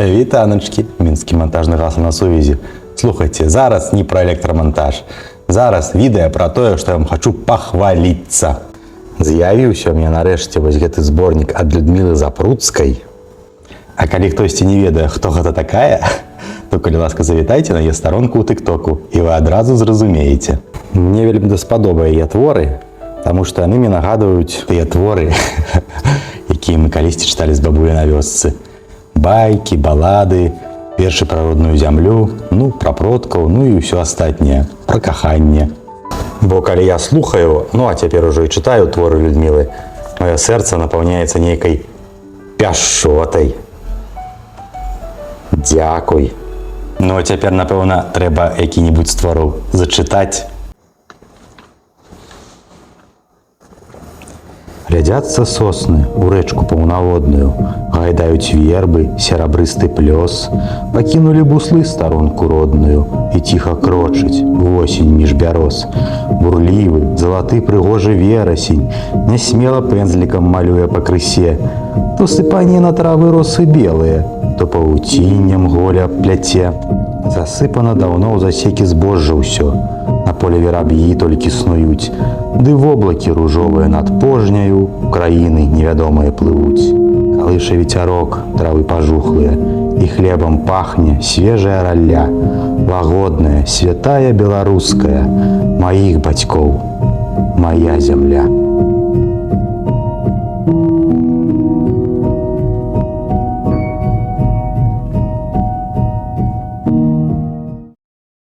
Вітаначкі, мінскі мантажны газ на сувязі. Слухайце, зараз не пра электрамантаж. Зараз відэа пра тое, што я вам хачу пахваліцца. З'явіўся ў мяне нарэшце вось гэты зборнік ад Людмілы Запруцкай. А калі хтосьці не ведае, хто гэта такая, то, калі ласка, завітайце на яе старонку ў тыктоку, і вы адразу зразумееце. Мне вельмі даспадобы яе творы, таму што яны мне нагадваюць тыя творы, якія мы калісьці чыталі з бабуляй на вёсцы. Байкі, балады, вершы пра родную зямлю, ну, пра продкаў, ну і ўсё астатняе, пра каханне. Бо калі я слухаю, ну а цяпер ужо і чытаю творы Людмілы, маё сэрца напаўняецца нейкай пяшчотай. Дзякуй. Ну а цяпер, напэўна, трэба які-небудзь з твораў зачытаць. Рядзяцца сосны ў рэчку паўнаводную, гайдаюць вербы, серабрысты плёс, пакінулі буслы старонку родную і ціха крочыць восень між бяроз. Бурлівы, залаты прыгожы верасень, нясмела пэнзлікам малюе пакрысе. То сыпане на травы росы белыя, то павуціннем голя пляце. Засыпана даўно ў засекі збожжа ўсё. На поле вераб'і толькі снуюць, ды воблакі ружовыя над пожняю краіны невядомыя плывуць. Калыша вецярок травы пажухлыя, і хлебам пахне свежая ралля, лагодная, святая беларуская, маіх бацькоў, моя зямля.